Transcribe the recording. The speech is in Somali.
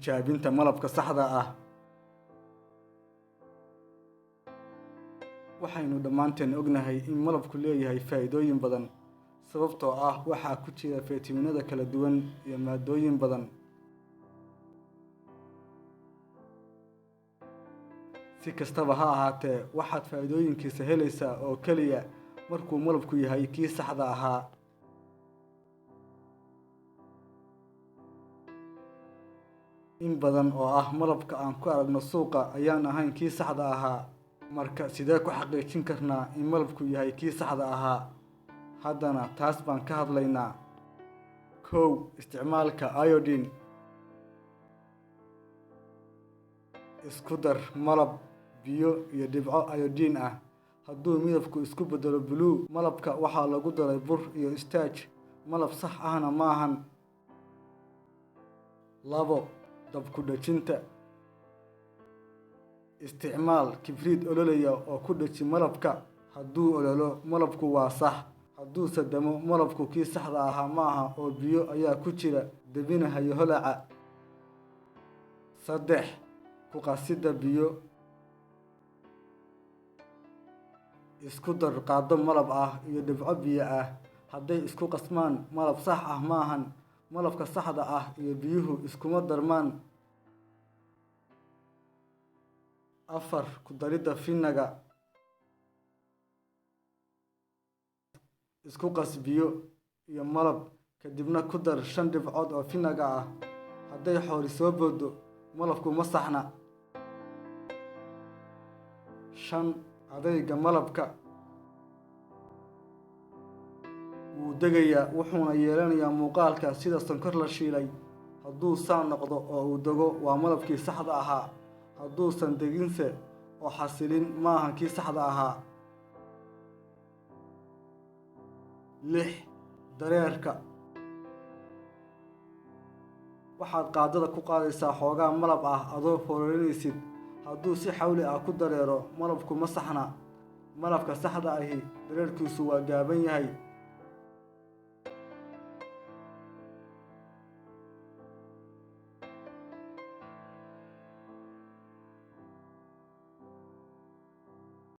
Tijaabinta malabka saxda ah. Waxaynu dhammaanteen ognahay in malabku leeyahay faa'iidooyin badan, sababtoo ah waxaa ku jira faytamiinada kala duwan iyo maaddooyin badan. Si kastaba ha ahaatee, waxaad faa'iidooyinkiisa helaysaa oo keliya markuu malabku yahay kii saxda ahaa. In badan oo ah malabka aan ku aragno suuqa ayaan ahayn kii saxda ahaa. Marka sidee ku xaqiijin karnaa in malabku yahay kii saxda ahaa? Haddana taas baan ka hadlaynaa. 1. Isticmaalka iodine. Isku dar malab, biyo iyo dhibco iodine ah. Hadduu midabku isku beddelo blue, malabka waxaa lagu daray bur iyo starch, malab sax ahna maahan. 2. Dab ku dhejinta. Isticmaal kibriit ololaya oo ku dheji malabka. Hadduu ololo, malabku waa sax. Hadduuse damo, malabku kii saxda ahaa maaha oo biyo ayaa ku jira debinahaya holaca. 3. Ku qasidda biyo. Isku dar qaaddo malab ah iyo dhibco biyo ah. Hadday isku qasmaan, malab sax ah maahan. Malabka saxda ah iyo biyuhu iskuma darmaan. 4. Ku daridda vinegar. Isku qas biyo iyo malab, kadibna ku dar 5 dhibcood oo vinegar ah. Hadday xoori soo booddo, malabku ma saxna. 5. Adayga malabka. Wuu degayaa, wuxuuna yeelanayaa muuqaalka sida sonkor la shiilay. Hadduu saan noqdo oo uu dego, waa malabkii saxda ahaa. Hadduusan deginse oo xasilin, maahan kii saxda ahaa. 6. Dareerka. Waxaad qaadada ku qaadaysaa xoogaa malab ah adoo foorarinaysid. Hadduu si xawli ah ku dareero, malabku ma saxna. Malabka saxda ahi dareerkiisu waa gaaban yahay.